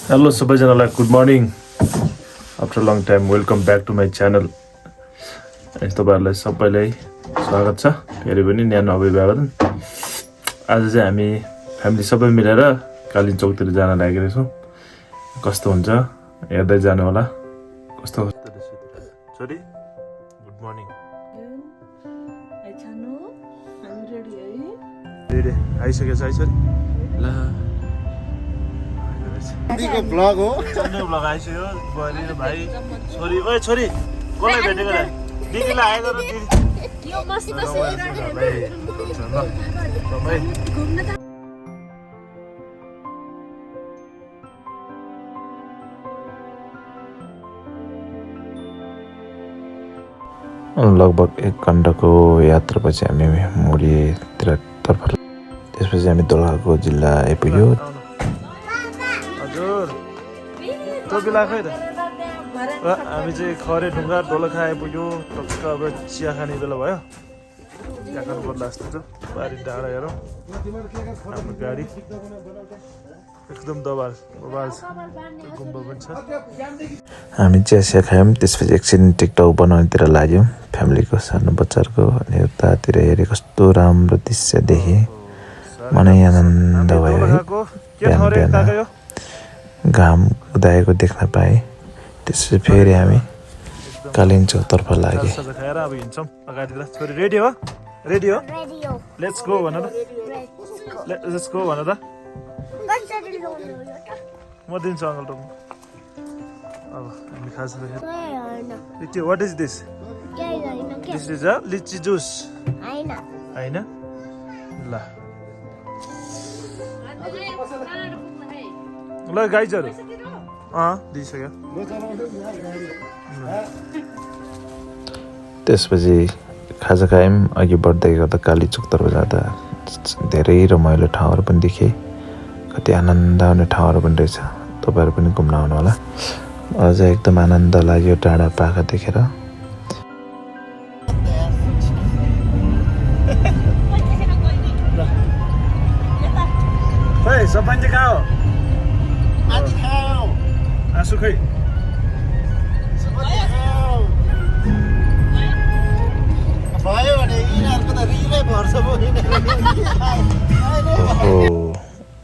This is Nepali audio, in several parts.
Hello सबैजनालाई good morning after long time welcome back to my channel अनि तपाईँहरूलाई सबैलाई स्वागत छ फेरि पनि न्यानो अभिवादन। आज चाहिँ हामी फ्यामिली सबै मिलेर कालिम्पोङतिर जान लागेको छौँ। कस्तो हुन्छ हेर्दै जानु होला। कस्तो छोरी गुड मर्निङ रेडी आइसकेछ है छोरी ल को ब्लग हो चन्ने ब्लग आइसक्यो बुहारी र भाइ छोरी ओए छोरी कसलाई भेटेको रे दिदीलाई आएको र दिदी यो मस्त लगभग 1 घण्टाको यात्रापछि हामी मुरीतिर तर्फ त्यसपछि हामी दोलखाको जिल्ला आइपुग्यो। हजुर टोपी लाखै त हामी चाहिँ खरे ढुङ्गा दोलखा आइपुग्यो। टक्क अब चिया खाने बेला भयो। चिया खानु पर्ला जस्तो छ। बारी डाँडा हेरौँ हाम्रो गाडी एकदम दबाल बबाल छ। गुम्बा पनि छ। हामी चिया खायौँ। त्यसपछि एकछिन टिकटक बनाउनेतिर लाग्यौँ फ्यामिलीको सानो बच्चाहरूको। अनि उतातिर हेरेँ कस्तो राम्रो दृश्य देखेँ। मनै आनन्द भयो है। बिहान बिहान घाम उदाएको देख्न पाएँ। त्यसपछि फेरि हामी कालिम्पोङतर्फ लागे। खाएर अब हिँड्छौँ अगाडितिर। छोरी रेडी हो रेडी हो लेट्स गो भन त लेट्स गो भन त म दिन्छु अङ्कल टोक्नु। अब हामी खाजा त्यो what is this this is a lychee juice होइन ल ल गाइजहरू दिइसक्यो। त्यसपछि खाजा खायौँ। अघि बढ्दै गर्दा कालीचोकतर्फ जाँदा धेरै रमाइलो ठाउँहरू पनि देखेँ। कति आनन्द आउने ठाउँहरू पनि रहेछ। तपाईँहरू पनि घुम्न आउनु होला। अझ एकदम आनन्द लाग्यो टाढा पाखा देखेर। सबै कहाँ हो आँसु खै भयो भने यिनीहरूको त रिलै भर्छ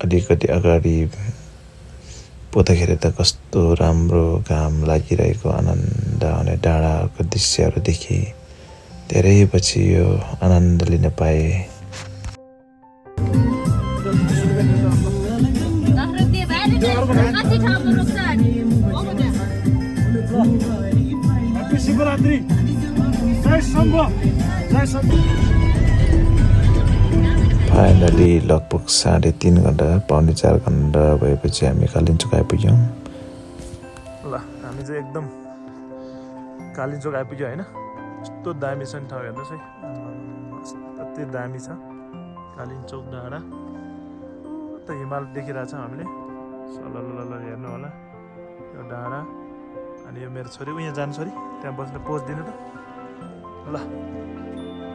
अलिकति अगाडि पुग्दाखेरि त कस्तो राम्रो घाम लागिरहेको आनन्द आउने डाँडाहरूको दृश्यहरू देखेँ। धेरै पछि यो आनन्द लिन पाएँ। शिवरात्रि जय शम्भ जय शम्भ। फाइनली लगभग 3.5 घण्टा 3.25 घण्टा भएपछि हामी कालिम्पोङ आइपुग्यौँ। ल हामी चाहिँ एकदम कालिम्पोङ आइपुग्यो होइन। कस्तो दामी छ नि ठाउँ हेर्नुहोस् है। कति दामी छ कालिम्पोङ डाँडा। त हिमाल देखिरहेछ हामीले सल्ल हेर्नु होला यो डाँडा। अनि यो मेरो छोरी यहाँ जानु छोरी त्यहाँ बस्न पोज दिनु त ल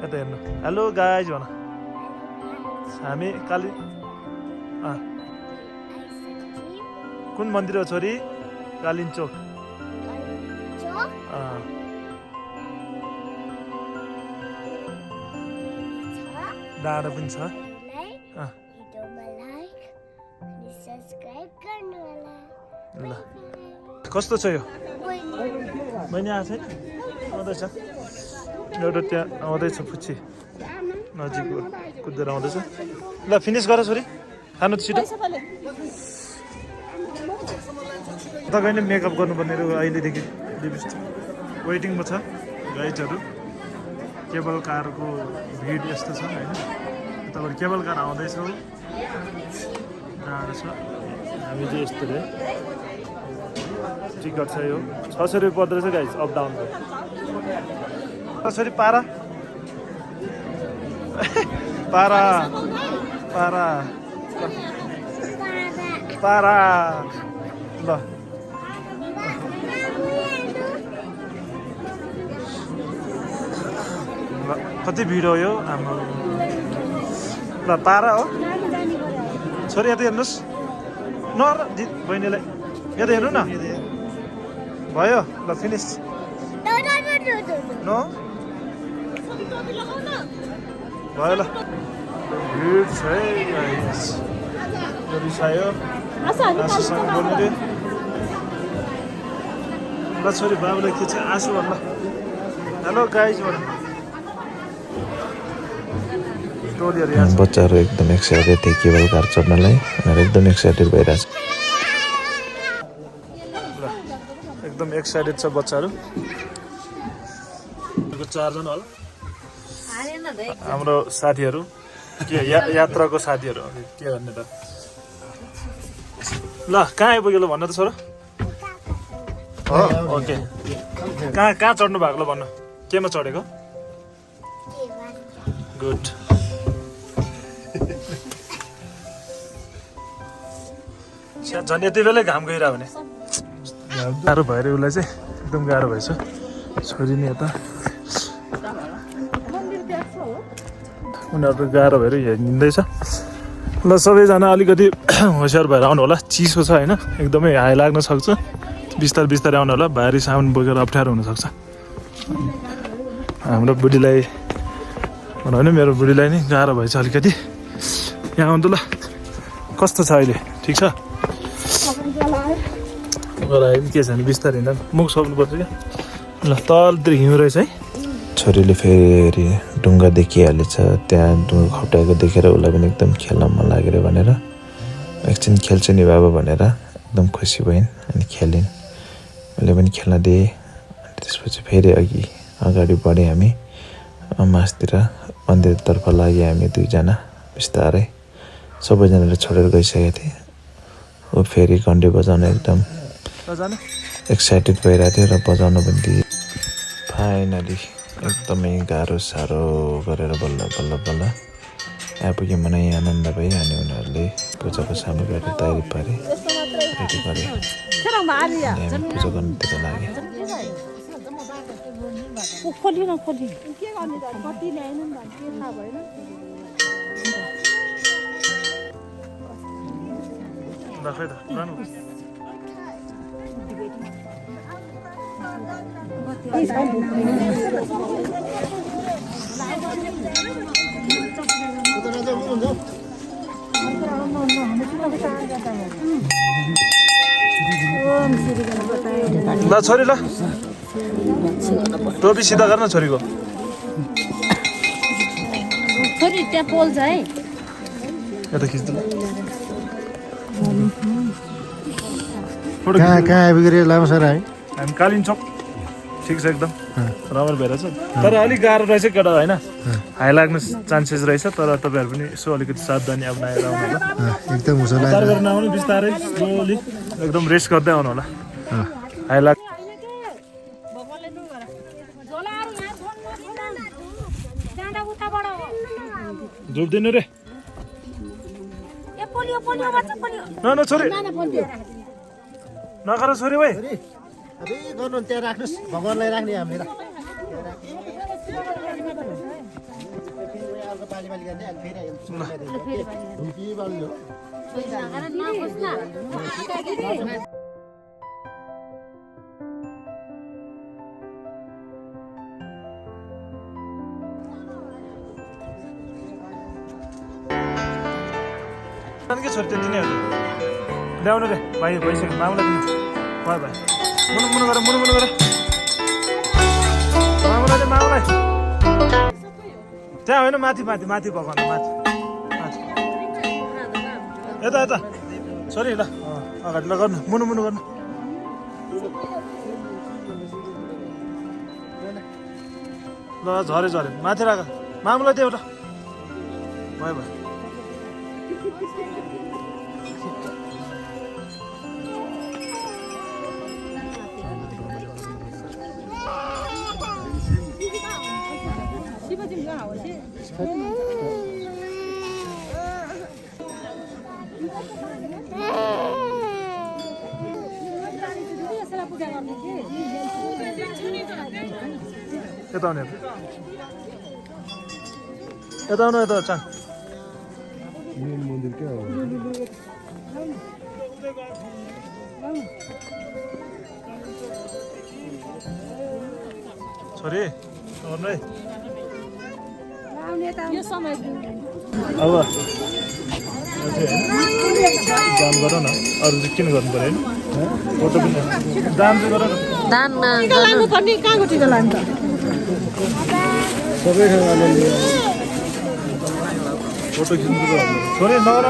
यता हेर्नु। हेलो गाइज भन हामी कुन मन्दिर हो छोरी कालिम्पोङ डाँडा पनि छ। ल कस्तो छ यो बहिनी आएको छैन आउँदैछ एउटा त्यहाँ आउँदैछ पुच्ची नजिक कुदेर आउँदैछ। ल फिनिस गर छोरी खानु त छिटो। तपाईँले मेकअप गर्नुपर्ने अहिलेदेखि लिपस्टिक वेटिङमा छ। गाइडहरू केबल कारको भिड यस्तो छ होइन। तपाईँहरू केबल कार आउँदैछ गाह्रो छ। हामी चाहिँ यस्तो रे टिकट छ यो 600 रुपियाँ पर्दो रहेछ गाइज अप डाउनको। छोरी पारा पारा पारा पारा ल कति भिड हो यो हाम्रो। ल पारा हो छोरी यता हेर्नुहोस् न बहिनीलाई यता हेर्नु न भयो ल फिनिस नो भयो ल भिड छ है गाइस यो रिसायो आँसुसँग बोल्नु दे ल छोरी बाबुलाई के छ आँसु भन्न हेलो गाइस भन टोलीहरू यहाँ छ बच्चाहरू एकदम एक्साइटेड थिए केबल कार चढ्नलाई उनीहरू एकदम एक्साइटेड भइरहेछ ल एकदम एक्साइटेड छ बच्चाहरू 4 जना होला हाम्रो साथीहरू के यात्राको साथीहरू के भन्ने त ल कहाँ आइपुग्यो ल भन्न त छोरो हो ओके कहाँ चढ्नु भएको ल भन्नु केमा चढेको गुड झन् यति बेलै घाम गइरह्यो भने गाह्रो भएर उसलाई चाहिँ एकदम गाह्रो भएछ छोरी नि यता उनीहरू गाह्रो भएर हिँड्दैछ ल सबैजना अलिकति होसियार भएर आउनु होला चिसो छ होइन एकदमै हाई लाग्न सक्छ बिस्तारै बिस्तारै आउनु होला भारी सामान बोकेर अप्ठ्यारो हुनसक्छ हाम्रो बुढीलाई भनौँ भने मेरो बुढीलाई नि गाह्रो भएछ अलिकति यहाँ आउनु त ल कस्तो छ अहिले ठिक छ के छ भने बिस्तारै हिँड्दा मुख सक्नुपर्छ क्या ल तलतिर हिउँ रहेछ है छोरीले फेरि ढुङ्गा देखिहालेछ त्यहाँ ढुङ्गा खप्टाएको देखेर उसलाई पनि एकदम खेल्न मन लागेर भनेर एकछिन खेल्छ नि बाबा भनेर एकदम खुसी भइन् अनि खेलिन् मैले पनि खेल्न दिएँ अनि त्यसपछि फेरि अगाडि बढेँ हामी मासतिर मन्दिरतर्फ लाग्यो हामी दुईजना बिस्तारै सबैजनाले छोडेर गइसकेको थिएँ ऊ फेरि घन्टी बजाउन एकदम एक्साइटेड भइरहेको थियो र बजाउन पनि दिएँ फाइनली एकदमै गाह्रो साह्रो गरेर बल्ल बल्ल बल्ल आइपुग्यो मनै आनन्द भयो अनि उनीहरूले पूजाको सामग्रीहरू तयारी पारे रेडी गरे अनि हामी पूजा गर्नुतिर लाग्यो ल छोरी ल टोपी सिधा गर्न छोरीको छोरी त्यहाँ पोल्छ है यता खिच्नु कहाँ आइपुग्यो लामो सर है हामी कालिम्पोङ ठिक छ एकदम राम्रो भएर छ तर अलिक गाह्रो रहेछ केटा होइन हाई लाग्ने चान्सेस रहेछ तर तपाईँहरू पनि यसो अलिकति सावधानी अप्नाएर आउनु होला एकदम बिस्तारै गरेर नआउनु बिस्तारै स्लोली एकदम रेस्ट गर्दै आउनु होला हाई लाग झुप्दिनु रे न छोरी नगर छोरी भाइ अबे गर्नु त्यहाँ राख्नुहोस् भगवान्लाई राख्ने हामीले के छोरी त्यति नै हो ल्याउनु रे भाइ भइसक्यो मामला दिनु भाइ भाइ मुनु मुनु गर मामलाई मामलाई त्यहाँ होइन माथि माथि माथि भगवान् माथि माथि यता यता छोरी ल अगाडि ल गर्नु मुनु मुनु गर्नु ल झरे झरे माथि राख मामलाई त्यो एउटा भयो भयो यता आउने यता आउनु यता चाङ मन्दिर क्या हो छोरी गर्नु है यो समय अब दान गर न अरू चाहिँ किन गर्नु पर्यो होइन फोटो पनि दान चाहिँ गर न दान कहाँको टिका लान्छ सबै ठाउँ अलिअलि फोटो खिच्नु छोरी नगर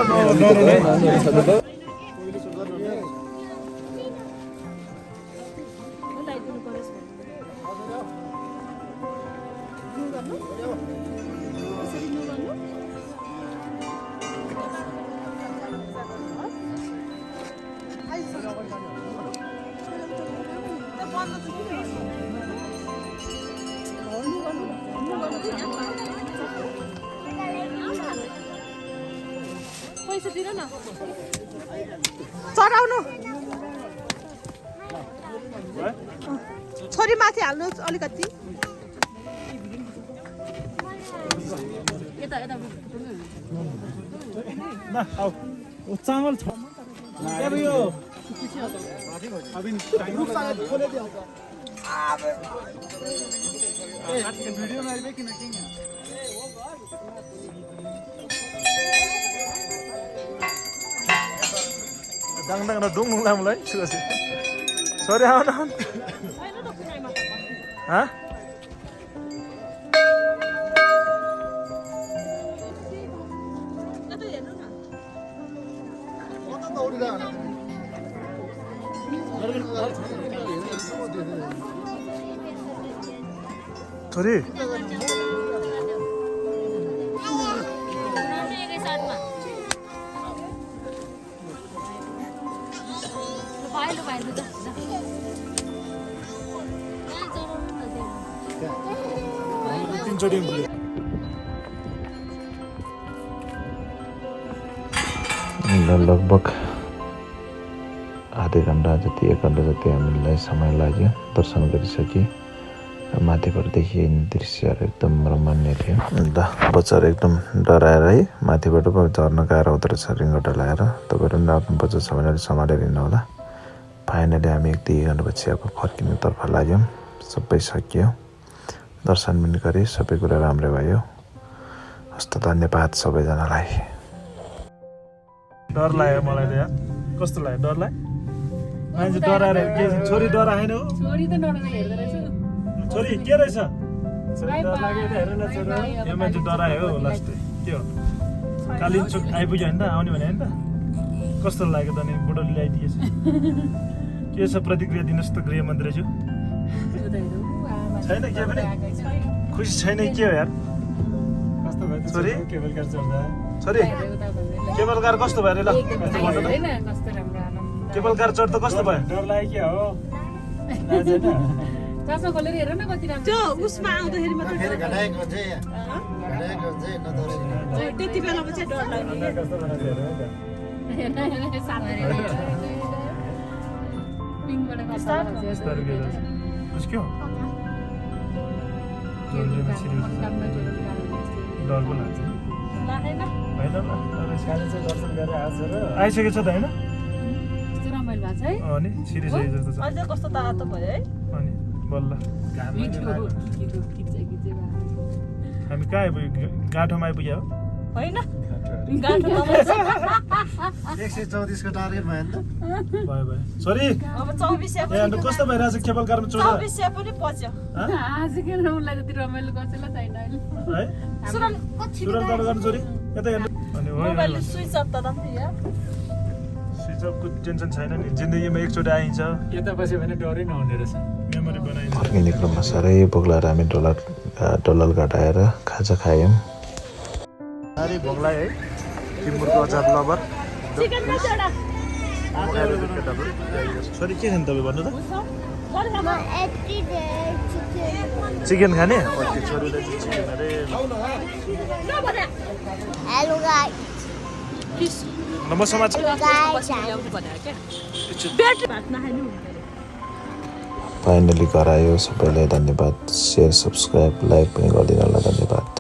पैसा दिनु न चढाउनु छोरी माथि हाल्नु अलिकति यता यता न आऊ चामल छ अब यो दाङ दाङ डुङ डुङ लामलाई सरी आऊ न हाँ छोरी तीनचोटि लगभग आधे घन्टा जति 1 घन्टा जति हामीलाई समय लाग्यो दर्शन गरिसके माथिबाट देखिने दृश्यहरू एकदम रमणीय थियो ल बच्चाहरू एकदम डराएर है माथिबाट झर्न गएर उत्र छ रिङ्गटा लगाएर तपाईँहरू पनि आफ्नो बच्चा छ भने सम्हालेर हिँड्नु होला फाइनली हामी 1-2 घन्टापछि अब फर्किनुतर्फ लाग्यौँ सबै सकियो दर्शन पनि गरे सबै कुरा राम्रै भयो हस्त धन्यवाद सबैजनालाई डर लाग्यो मलाई त यार कस्तो लाग्यो डर लाग्यो मान्छे डराएर के छोरी डराएन हो छोरी त नडराएर हेर्दै रहेछ छोरी के रहेछ यो मान्छे डरायो हो लास्ट के हो कालिम्पोङ आइपुग्यो होइन त आउने भने होइन त कस्तो लाग्यो त नि बुढोले ल्याइदिएछ के छ प्रतिक्रिया दिनुहोस् त गृहमन्त्रीज्यू छैन के पनि खुसी छैन के हो यार छोरी छोरी केबल कार कस्तो भयो ल केबल कार चढ्दा कस्तो भयो डर लाग्यो के हो चस्मा खोलेर हेर न कति राम्रो त्यो उसमा आउँदाखेरि मात्र फेरि घटाएको चाहिँ घटाएको चाहिँ नदरेको त्यति बेलामा चाहिँ डर लाग्ने पिङबाट कस्तो उसको डर पो लाग्छ लागेन होइन आइसकेको छ त होइन कस्तो रमाइलो भएको छ है अनि छिरिसकेको जस्तो छ अझै कस्तो तातो भयो है अनि बल्ल हामी कहाँ आइपुग्यो गाँठोमा आइपुग्यो हो होइन 134 को टार्गेट भयो नि त भयो भयो सरी अब 24 ए अन्त कस्तो भइरहेछ केबल कारमा चढ्दा 24 पनि पच्यो आज के उनलाई जति रमाइलो गर्छ ल छैन अहिले है सुरल सुरल तल गर्नु छोरी यता हेर्नु अनि हो मोबाइल स्विच अफ त यार स्विच अफको टेन्सन छैन नि जिन्दगीमा एकचोटि आइन्छ यता बस्यो भने डरै नहुने रहेछ मेमोरी बनाइन्छ फर्किने क्रममा साह्रै भोक लागेर हामी डललघाट आएर खाजा खायौँ साह्रै भोक लाग्यो है टिमुरको अचार लबर छोरी के खाने तपाईँ भन्नु त चिकन खाने ओके छोरीले चाहिँ चिकन अरे Hello guys. नम्बर समाचार फाइनली घर आयो सबैलाई धन्यवाद शेयर सब्सक्राइब लाइक पनि गरिदिनु होला धन्यवाद